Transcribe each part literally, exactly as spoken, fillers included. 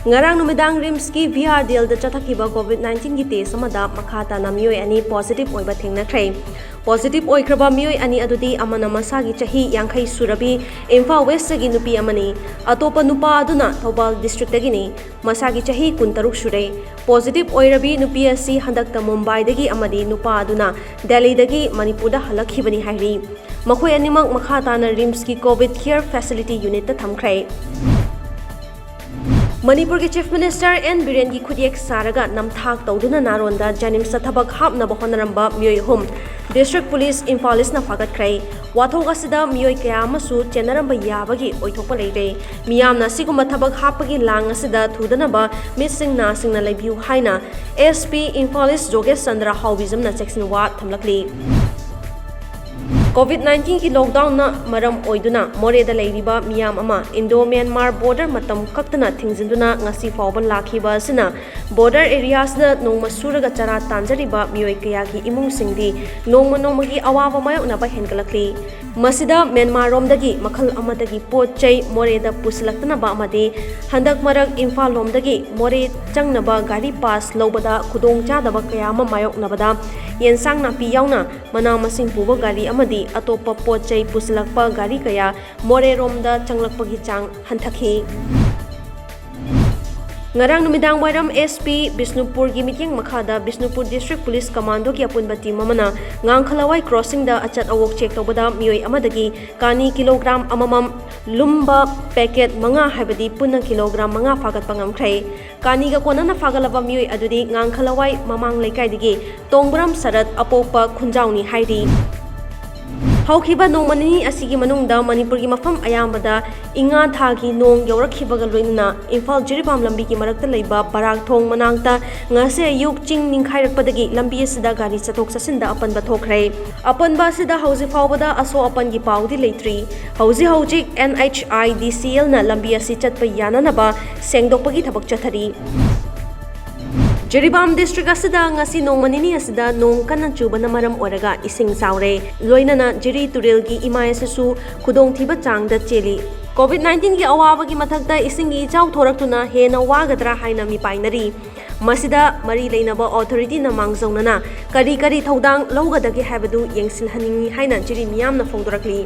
ꯉꯔꯥꯡ ꯅꯨꯃꯤꯗꯥꯡ ꯔꯤꯝꯁꯀꯤ V R D ꯑꯦꯜꯗ ꯆꯠꯊꯈꯤꯕ COVID ꯅꯥꯏꯟꯇꯤꯟꯒꯤ ꯇꯦꯁ ꯑꯃꯗ ꯃꯈꯥ ꯇꯥꯅ ꯃꯤꯑꯣꯏ ꯑꯅꯤ ꯄꯣꯖꯤꯇꯤꯚ ꯑꯣꯏꯕ ꯊꯦꯡꯅꯈ꯭ꯔꯦ꯫ ꯄꯣꯖꯤꯇꯤꯚ ꯑꯣꯏꯈ꯭ꯔꯕ ꯃꯤꯑꯣꯏ ꯑꯅꯤ ꯑꯗꯨꯗꯤ ꯑꯃꯅ ꯃꯁꯥꯒꯤ ꯆꯍꯤ ꯌꯥꯡꯈꯩ ꯁꯨꯔꯕꯤ ꯏꯝꯐꯥꯜ ꯋꯦꯁꯇꯒꯤ ꯅꯨꯄꯤ ꯑꯃꯅꯤ꯫ ꯑꯇꯣꯞꯄ ꯅꯨꯄꯥ ꯑꯗꯨꯅ ꯊꯧꯕꯥꯜ ꯗꯤꯁꯇ꯭ꯔꯤꯛꯇꯒꯤꯅꯤ꯫ ꯃꯁꯥꯒꯤ ꯆꯍꯤ ꯀꯨꯟꯇꯔꯨꯛ ꯁꯨꯔꯦ꯫ ꯄꯣꯖꯤꯇꯤꯚ ꯑꯣꯏꯔꯕꯤ ꯅꯨꯄꯤ ꯑꯁꯤ ꯍꯟꯗꯛꯇ ꯃꯨꯝꯕꯥꯏꯗꯒꯤ ꯑꯃꯗꯤ ꯅꯨꯄꯥ ꯑꯗꯨꯅ ꯗꯦꯜꯂꯤꯗꯒꯤ ꯃꯅꯤꯄꯨꯔꯗ ꯍꯜꯂꯛꯈꯤꯕꯅꯤ ꯍꯥꯏꯔꯤ꯫ ꯃꯈꯣꯏ ꯑꯅꯤꯃꯛ ꯃꯈꯥ ꯇꯥꯅ ꯔꯤꯝꯁꯀꯤ ꯀꯣꯚꯤꯗ ꯀꯤꯌꯔ ꯐꯦꯁꯤꯂꯤꯇꯤ ꯌꯨꯅꯤꯠꯇ ꯊꯝꯈ꯭ꯔꯦ꯫ ꯃꯅꯤꯄꯨꯔꯒꯤ ꯆꯤꯐ ꯃꯤꯅꯤꯁꯇꯔ ꯑꯦꯟ ꯕꯤꯔꯦꯟꯒꯤ ꯈꯨꯠꯌꯦꯛ ꯁꯥꯔꯒ ꯅꯝꯊꯥꯛ ꯇꯧꯗꯨꯅ ꯅꯥꯔꯣꯟꯗ ꯖꯦꯅꯤꯝꯁꯇ ꯊꯕꯛ ꯍꯥꯞꯅꯕ ꯍꯣꯠꯅꯔꯝꯕ ꯃꯤꯑꯣꯏ ꯑꯍꯨꯝ ꯗꯤꯁꯇ꯭ꯔꯤꯛ ꯄꯨꯂꯤꯁ ꯏꯝꯐꯥꯜ ꯏꯁꯅ ꯐꯥꯒꯠꯈ꯭ꯔꯦ꯫ ꯋꯥꯊꯣꯛ ꯑꯁꯤꯗ ꯃꯤꯑꯣꯏ ꯀꯌꯥ ꯑꯃꯁꯨ ꯆꯦꯟꯅꯔꯝꯕ ꯌꯥꯕꯒꯤ ꯑꯣꯏꯊꯣꯛꯄ ꯂꯩꯔꯦ꯫ ꯃꯤꯌꯥꯝꯅ ꯑꯁꯤꯒꯨꯝꯕ ꯊꯕꯛ ꯍꯥꯞꯄꯒꯤ ꯂꯥꯡ ꯑꯁꯤꯗ ꯊꯨꯗꯅꯕ ꯃꯤꯠꯁꯤꯡ ꯅꯥꯁꯤꯡꯅ ꯂꯩꯕꯤꯌꯨ ꯍꯥꯏꯅ ꯑꯦꯁ ꯄꯤ ꯏꯝꯐꯥꯜ ꯏꯁ ꯖꯣꯒꯦꯁ ꯆꯟꯗ꯭ꯔ ꯍꯥꯎꯕꯤꯖꯝꯅ ꯆꯦꯛꯁꯤꯟ ꯋꯥ ꯊꯝꯂꯛꯂꯤ꯫ ꯀꯣꯚꯤꯗ ꯅꯥꯏꯟꯇꯤꯟꯒꯤ ꯂꯣꯛꯗꯥꯎꯟꯅ ꯃꯔꯝ ꯑꯣꯏꯗꯨꯅ ꯃꯣꯔꯦꯗ ꯂꯩꯔꯤꯕ ꯃꯤꯌꯥꯝ ꯑꯃ ꯏꯟꯗꯣ ꯃ꯭ꯌꯥꯟꯃꯥꯔ ꯕꯣꯔꯗꯔ ꯃꯇꯝ ꯀꯛꯇꯅ ꯊꯤꯡꯖꯤꯟꯗꯨꯅ ꯉꯁꯤ ꯐꯥꯎꯕ ꯂꯥꯛꯈꯤꯕ ꯑꯁꯤꯅ ꯕꯣꯔꯗꯔ ꯑꯦꯔꯤꯌꯥꯁꯤꯗ ꯅꯣꯡꯃ ꯁꯨꯔꯒ ꯆꯔꯥ ꯇꯥꯟꯖꯔꯤꯕ ꯃꯤꯑꯣꯏ ꯀꯌꯥꯒꯤ ꯏꯃꯨꯡꯁꯤꯡꯗꯤ ꯅꯣꯡꯃ ꯅꯣꯡꯃꯒꯤ ꯑꯋꯥꯕ ꯃꯥꯌꯣꯛꯅꯕ ꯍꯦꯟꯒꯠꯂꯛꯂꯤ꯫ ꯃꯁꯤꯗ ꯃ꯭ꯌꯥꯟꯃꯥꯔꯔꯣꯝꯗꯒꯤ ꯃꯈꯜ ꯑꯃꯗꯒꯤ ꯄꯣꯠ ꯆꯩ ꯃꯣꯔꯦꯗ ꯄꯨꯁꯤꯜꯂꯛꯇꯅꯕ ꯑꯃꯗꯤ ꯍꯟꯗꯛ ꯃꯔꯛ ꯏꯝꯐꯥꯜ ꯂꯣꯝꯗꯒꯤ ꯃꯣꯔꯦ ꯆꯪꯅꯕ ꯒꯥꯔꯤ ꯄꯥꯁ ꯂꯧꯕꯗ ꯈꯨꯗꯣꯡꯆꯥꯗꯕ ꯀꯌꯥ ꯑꯃ ꯃꯥꯌꯣꯛꯅꯕꯗ ꯌꯦꯟꯁꯥꯡ ꯅꯥꯄꯤ ꯌꯥꯎꯅ ꯃꯅꯥ ꯃꯁꯤꯡ ꯄꯨꯕ ꯒꯥꯔꯤ ꯑꯃꯗꯤ ꯑꯇꯣꯞꯄ ꯄꯣꯠ ꯆꯩ ꯄꯨꯁꯤꯜꯂꯛꯄ ꯒꯥꯔꯤ ꯀꯌꯥ ꯃꯣꯔꯦꯔꯣꯝꯗ ꯆꯪꯂꯛꯄꯒꯤ ꯆꯥꯡ ꯍꯟꯊꯈꯤ꯫ ꯉꯔꯥꯡ ꯅꯨꯃꯤꯗꯥꯡ ꯋꯥꯏꯔꯝ ꯑꯦꯁ ꯄꯤ ꯕꯤꯁꯅꯨꯄꯨꯔꯒꯤ ꯃꯤꯠꯌꯦꯡ ꯃꯈꯥꯗ ꯕꯤꯁꯅꯨꯄꯨꯔ ꯗꯤꯁꯇ꯭ꯔꯤꯛ ꯄꯨꯂꯤꯁ ꯀꯃꯥꯟꯗꯣꯒꯤ ꯑꯄꯨꯟꯕ ꯇꯤꯝ ꯑꯃꯅ ꯉꯥꯡꯈꯂꯋꯥꯏ ꯀ꯭ꯔꯣꯁꯤꯡꯗ ꯑꯆꯠ ꯑꯋꯣꯛ ꯆꯦꯛ ꯇꯧꯕꯗ ꯃꯤꯑꯣꯏ ꯑꯃꯗꯒꯤ ꯀꯥꯅꯤ ꯀꯤꯂꯣꯒ꯭ꯔꯥꯝ ꯑꯃꯃꯝ ꯂꯨꯝꯕ ꯄꯦꯀꯦꯠ ꯃꯉꯥ, ꯍꯥꯏꯕꯗꯤ ꯄꯨꯟꯅ ꯀꯤꯂꯣꯒ꯭ꯔꯥꯝ ꯃꯉꯥ ꯐꯥꯒꯠꯄ ꯉꯝꯈ꯭ꯔꯦ꯫ ꯀꯥꯅꯤꯒ ꯀꯣꯟꯅꯅ ꯐꯥꯒꯠꯂꯕ ꯃꯤꯑꯣꯏ ꯑꯗꯨꯗꯤ ꯉꯥꯡꯈꯂꯋꯥꯏ ꯃꯃꯥꯡ ꯂꯩꯀꯥꯏꯗꯒꯤ ꯇꯣꯡꯕ꯭ꯔꯝ ꯁꯔꯠ ꯑꯄꯣꯛꯄ ꯈꯨꯟꯖꯥꯎꯅꯤ ꯍꯥꯏꯔꯤ꯫ ꯍꯧꯈꯤꯕ ꯅꯣꯡꯃ ꯅꯤꯅꯤ ꯑꯁꯤꯒꯤ ꯃꯅꯨꯡꯗ ꯃꯅꯤꯄꯨꯔꯒꯤ ꯃꯐꯝ ꯑꯌꯥꯝꯕꯗ ꯏꯉꯥ ꯊꯥꯒꯤ ꯅꯣꯡ ꯌꯧꯔꯛꯈꯤꯕꯒ ꯂꯣꯏꯅꯅ ꯏꯝꯐꯥꯜ ꯖꯤꯔꯤꯕꯥꯝ ꯂꯝꯕꯤꯒꯤ ꯃꯔꯛꯇ ꯂꯩꯕ ꯕꯔꯥꯛ ꯊꯣꯡ ꯃꯅꯥꯛꯇ ꯉꯁꯤ ꯑꯌꯨꯛ ꯆꯤꯡ ꯅꯤꯡꯈꯥꯏꯔꯛꯄꯗꯒꯤ ꯂꯝꯕꯤ ꯑꯁꯤꯗ ꯒꯥꯔꯤ ꯆꯠꯊꯣꯛ ꯆꯠꯁꯤꯟꯗ ꯑꯄꯟꯕ ꯊꯣꯛꯈ꯭ꯔꯦ꯫ ꯑꯄꯟꯕ ꯑꯁꯤꯗ ꯍꯧꯖꯤꯛ ꯐꯥꯎꯕꯗ ꯑꯁꯣꯛ ꯑꯄꯟꯒꯤ ꯄꯥꯎꯗꯤ ꯂꯩꯇ꯭ꯔꯤ꯫ ꯍꯧꯖꯤꯛ ꯍꯧꯖꯤꯛ ꯑꯦꯟ ꯑꯩꯆ ꯑꯥꯏ ꯗꯤ ꯁꯤ ꯑꯦꯜꯅ ꯂꯝꯕꯤ ꯑꯁꯤ ꯆꯠꯄ ꯌꯥꯅꯅꯕ ꯁꯦꯡꯗꯣꯛꯄꯒꯤ ꯊꯕꯛ ꯆꯠꯊꯔꯤ꯫ ꯖꯤꯔꯤꯕꯥꯝ ꯗꯤꯁꯇ꯭ꯔꯤꯛ ꯑꯁꯤꯗ ꯉꯁꯤ ꯅꯣꯡꯃ ꯅꯤꯅꯤ ꯑꯁꯤꯗ ꯅꯣꯡ ꯀꯟꯅ ꯆꯨꯕꯅ ꯃꯔꯝ ꯑꯣꯏꯔꯒ ꯏꯁꯤꯡ ꯆꯥꯎꯔꯦ꯫ ꯂꯣꯏꯅꯅ ꯖꯤꯔꯤ ꯇꯨꯔꯦꯜꯒꯤ ꯏꯃꯥꯏ ꯑꯁꯤꯁꯨ ꯈꯨꯗꯣꯡꯊꯤꯕ ꯆꯥꯡꯗ ꯆꯦꯜꯂꯤ꯫ COVID nineteen ꯒꯤ ꯑꯋꯥꯕꯒꯤ ꯃꯊꯛꯇ ꯏꯁꯤꯡꯒꯤ ꯏꯆꯥꯎ ꯊꯣꯔꯛꯇꯨꯅ ꯍꯦꯟꯅ ꯋꯥꯒꯗ꯭ꯔꯥ ꯍꯥꯏꯅ ꯃꯤꯄꯥꯏꯅꯔꯤ꯫ ꯃꯁꯤꯗ ꯃꯔꯤ ꯂꯩꯅꯕ authority ꯅ ꯃꯥꯡꯖꯧꯅꯅ ꯀꯔꯤ ꯀꯔꯤ ꯊꯧꯗꯥꯡ ꯂꯧꯒꯗꯒꯦ ꯍꯥꯏꯕꯗꯨ ꯌꯦꯡꯁꯤꯜꯍꯟꯅꯤꯡꯏ ꯍꯥꯏꯅ ꯖꯤꯔꯤ ꯃꯤꯌꯥꯝꯅ ꯐꯣꯡꯗꯣꯔꯛꯂꯤ꯫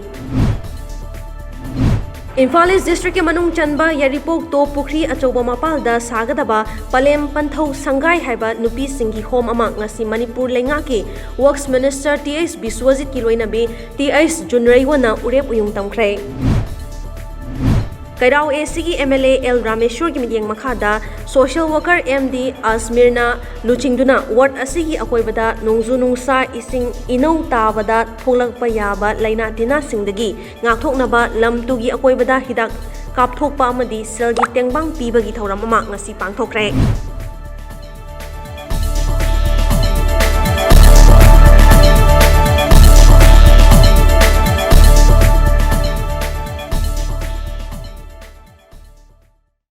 ꯏꯝꯐꯥꯜ ꯏꯁ ꯗꯤꯁꯇ꯭ꯔꯤꯛꯀꯤ ꯃꯅꯨꯡ ꯆꯟꯕ ꯌꯥꯏꯔꯤꯄꯣꯛ ꯇꯣꯞ ꯄꯨꯈ꯭ꯔꯤ ꯑꯆꯧꯕ ꯃꯄꯥꯜꯗ ꯁꯥꯒꯗꯕ ꯄꯂꯦꯝ ꯄꯟꯊꯧ ꯁꯪꯒꯥꯏ ꯍꯥꯏꯕ ꯅꯨꯄꯤꯁꯤꯡꯒꯤ ꯍꯣꯝ ꯑꯃ ꯉꯁꯤ ꯃꯅꯤꯄꯨꯔ ꯂꯩꯉꯥꯛꯀꯤ Works Minister ꯇꯤ ꯑꯩꯆ ꯕꯤꯁ꯭ꯋꯖꯤꯠꯀꯤ ꯂꯣꯏꯅꯕꯤ ꯇꯤ ꯑꯩꯆ ꯖꯨꯟꯔꯩꯋꯣꯅ ꯎꯔꯦꯞ ꯎꯌꯨꯡ ꯇꯝꯈ꯭ꯔꯦ꯫ ꯀꯩꯔꯥꯎ ꯑꯦ ꯁꯤꯒꯤ ꯑꯦꯝ ꯑꯦꯜ ꯑꯦ ꯑꯦꯜ ꯔꯥꯃꯦꯁ꯭ꯋꯔꯒꯤ ꯃꯤꯠꯌꯦꯡ ꯃꯈꯥꯗ social worker ꯑꯦꯝ ꯗꯤ ꯑꯖꯃꯤꯔꯅ ꯂꯨꯆꯤꯡꯗꯨꯅ ward ꯑꯁꯤꯒꯤ ꯑꯀꯣꯏꯕꯗ ꯅꯣꯡꯖꯨ ꯅꯨꯡꯁꯥ, ꯏꯁꯤꯡ ꯏꯅꯧ ꯇꯥꯕꯗ ꯊꯣꯛꯂꯛꯄ ꯌꯥꯕ ꯂꯥꯏꯅꯥ ꯇꯤꯟꯅꯥꯁꯤꯡꯗꯒꯤ ꯉꯥꯛꯊꯣꯛꯅꯕ ꯂꯝ ꯇꯨꯒꯤ ꯑꯀꯣꯏꯕꯗ ꯍꯤꯗꯥꯛ ꯀꯥꯞꯊꯣꯛꯄ ꯑꯃꯗꯤ ꯁꯦꯜꯒꯤ ꯇꯦꯡꯕꯥꯡ ꯄꯤꯕꯒꯤ ꯊꯧꯔꯝ ꯑꯃ ꯉꯁꯤ ꯄꯥꯡꯊꯣꯛꯈ꯭ꯔꯦ꯫